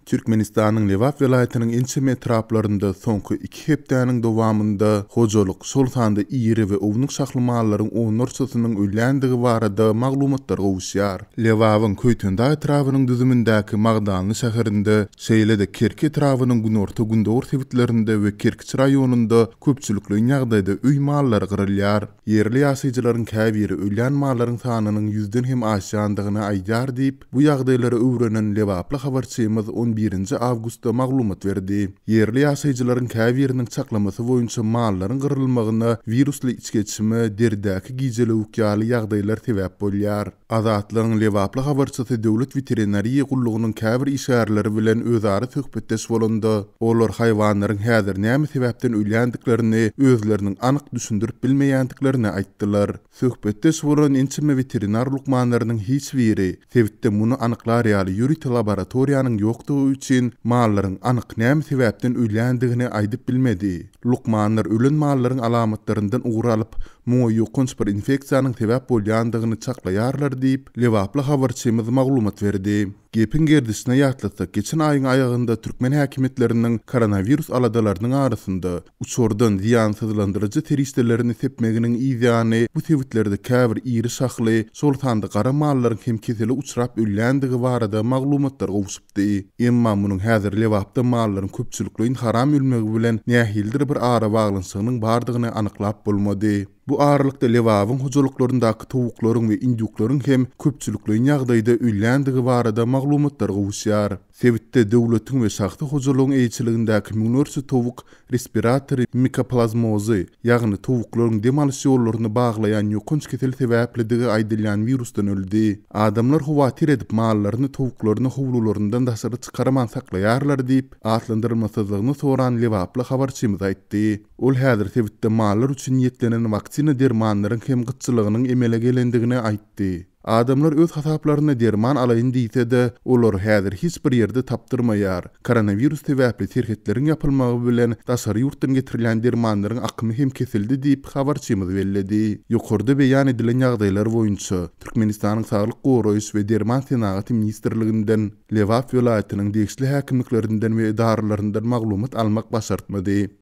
Türkmenistanyň Lebap welaýatynyň ençeme etraplarynda soňky iki hepdäniň dowamynda hojalyk, şol sanda iri we ownuk şahly mallaryň onlarçasynyň ölýändigi barada maglumatlar gowuşýar. Lebabyň Köýtendag etrabynyň düzümindäki Magdanly şäherinde, şeýle-de Kerki etrabynyň günorta-gündogar sebitlerinde we Kerkiç raýonynda köpçülikleýin ýagdaýda öý mallary gyrylýar. Ýerli ýaşaýjylaryň käbiri ölýän mallaryň sanynyň ýüzden hem aşýandygyny aýdýar diýip, Bu ýagdaýlary öwrenen lebaply habarçymyz on birinji awgustda maglumat berdi. Ýerli ýaşaýjylaryň käbiriniň çaklamasy boýunça mallaryň gyrylmagyna wirusly içgeçme, deridäki gijelewük ýaly ýagdaýlar sebäp bolýar. Azatlygyň lebaply habarçysy Döwlet weterinariýa gullugynyň käbir işgärleri bilen özara söhbetdeş bolanda, olar haýwanlaryň häzir näme sebäpden ölýändiklerini özleriniň anyk düşündirip bilmeýändiklerini aýtdylar. Söhbetdeş bolan ençeme weterinar lukmanlarynyň hiç biri sebitde muny anyklar ýaly ýörite laboratoriýanyň ýokdugy üçin mallaryň anyk näme sebäpden ölýändigini aýdyp bilmedi. Lukmanlar ölen mallaryň alamatlaryndan ugur alyp, muňa ýokanç bir infeksiýanyň sebäp bolýandygyny çaklaýarlar diýip, lebaply habarçymyz maglumat berdi. Gepiň gerdişine ýatlatsak, geçen aýyň aýagynda türkmen häkimiýetleriniň koronawirus aladalarynyň arasynda uçardan zyýansyzlandyryjy serişdelerini sepmeginiň yzýany bu sebitlerde käbir iri şahly, şol sanda gara mallaryň hem kesele uçrap ölýändigi barada maglumatlar gowşupdy. Emma munuň häzir Lebapda mallaryň köpçülikleýin haram ölmegi bilen nähilidir bir arabaglanyşygynyň bardygyny anyklap bolmady. Bu aralykda Lebabyň hojalyklaryndaky towuklaryň we indýuklaryň hem köpçülikleýin ýagdaýda ölýändigi barada maglumatlar gowuşýar. Sebitde döwletiň we şahsy hojalygyň eýeçiligindäki müňlerçe towuk respiratory mikoplazmozy, ýagny towuklaryň dem alyş ýollaryny baglaýan ýokanç kesel sebäplidigi aýdylýan wirusdan öldi. Adamlar howatyr edip mallaryny, towuklaryny howlularyndan daşary çykarman saklaýarlar diýip, atlandyrylmasyzlygyny soran lebaply habarçymyz aýtdy. Ol häzir sebitde mallar üçin niýetlenen waksina dermanlaryň hem gytçylygynyň emele gelendigini aýtdy. Adamlar öz hasaplaryna derman alaýyn diýse-de, olary häzir hiç bir ýerde tapdyrmaýar. Koronawirus sebäpli serhetleriň ýapylmagy bilen daşary ýurtdan getirilýän dermanlaryň akymy hem kesildi diýip, habarçymyz belledi. Ýokarda beýan edilen ýagdaýlar boýunça Türkmenistanyň Saglyk goraýyş we derman senagaty ministrliginden, Lebap welaýatynyň degişli häkimliklerinden we edaralaryndan maglumat almak başartmady.